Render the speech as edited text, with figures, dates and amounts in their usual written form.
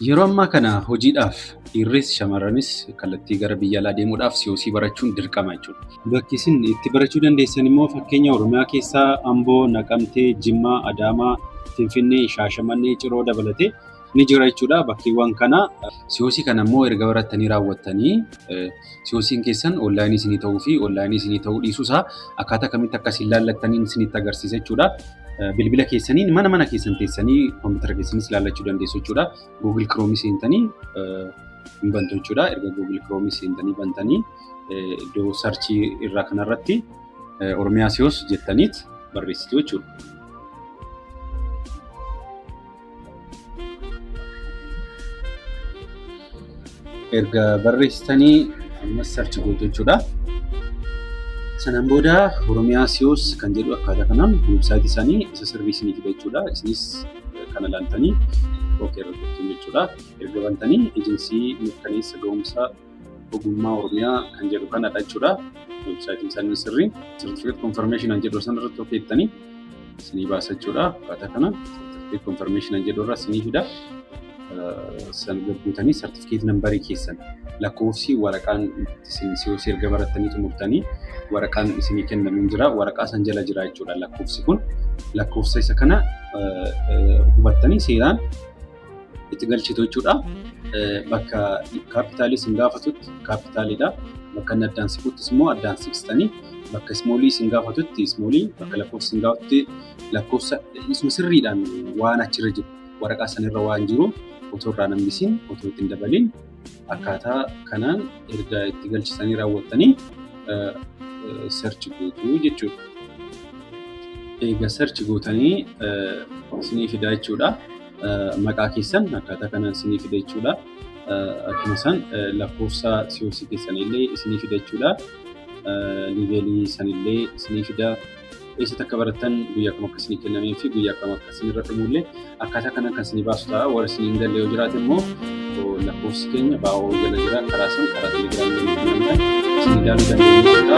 Yeroo ammaa kana hojiidhaaf dhiirris shamarranis kallattii gara biyya alaa deemuudhaaf COC barachuun dirqama jechuudha. Bakki isin itti barachuu dandeessan immoo fakkeenya Oromiyaa keessaa Amboo, Naqamtee, Jimmaa, Adaamaa, Finfinnee, Shaashamannee, Ciroo dabalatee ni jira jechuudha. Bakkeewwan kana COC kana immoo erga barattanii raawwattanii COC'n keessan onlaayinii isinii ta'uu fi onlaayinii isinii ta'uu dhiisuusaa akkaataa kamitti akka isin laallattaniin isinitti agarsiisa jechuudha. Bilbila keessaniin mana mana keessan teessanii koompitara keessanis laallachuu dandeessu jechuudha. Google Chrome seentanii hin bantu jechuudha. Erga Google Chrome seentanii bantanii iddoo search irraa kanarratti Oromiyaa COC jettaniit barreessitu jechuudha. Erga barreessitanii ammas search gootu jechuudha. Sanaan booda Oromiyaa COC kan jedhu akkaataa kanaan weebsaayitii isaanii isa sirrii isinii fida jechuudha. Isinis kana ilaaltanii okay irra gochuun jechuudha. Erga bantanii ejensii mirkaneessa ga'umsa ogummaa Oromiyaa kan jedhu kanadha jechuudha. Weebsaayitiin isaanii sirrii certificate confirmation kan jedhu sanarratti okay jettanii isinii baasa jechuudha. Akkaataa kana certificate confirmation kan jedhu irra isinii fida. San guutanii certificate numberii keessan lakkoofsi waraqaan isin COC erga barattanii xumurtanii waraqaan isinii kennamu jira. Waraqaa san jala jira jechuudha lakkoofsi kun. Lakkoofsa isa kana hubattanii seeraan itti galchitu jechuudha. Bakka kaapitaalii isin gaafatutti kaapitaalidha. Bakka inni addaan siquttis immoo addaan siqsitanii bakka smallii isin gaafatutti smallii, bakka lakkoofsa isin gaafatutti lakkoofsa isuma sirriidhaan waan achirra jiru waraqaa sanirra waan jiru otoo irraa hambisiin, otoo ittiin dabaliin akkaataa kanaan erga itti galchisanii raawwattanii search gootu jechuudha. Egaa search gootanii isinii fida jechuudha. Maqaa keessan akkaataa kanaan isinii fida jechuudha. Akkuma isaan lakkoofsa COC keessanillee isinii fida jechuudha. Levelii sanillee isinii fida. Eessatti akka barattan, guyyaa kam akka isinii kennamee fi guyyaa kam akka isinirra dhumullee akkaataa kanaan kan isinii baasu ta'a. Warri isinii hin galle yoo jiraate immoo lakkoofsi keenya bio jala jira. Karaa san karaa telegiraamii quunnamtan isin ilaaluu dandeenya jechuudha.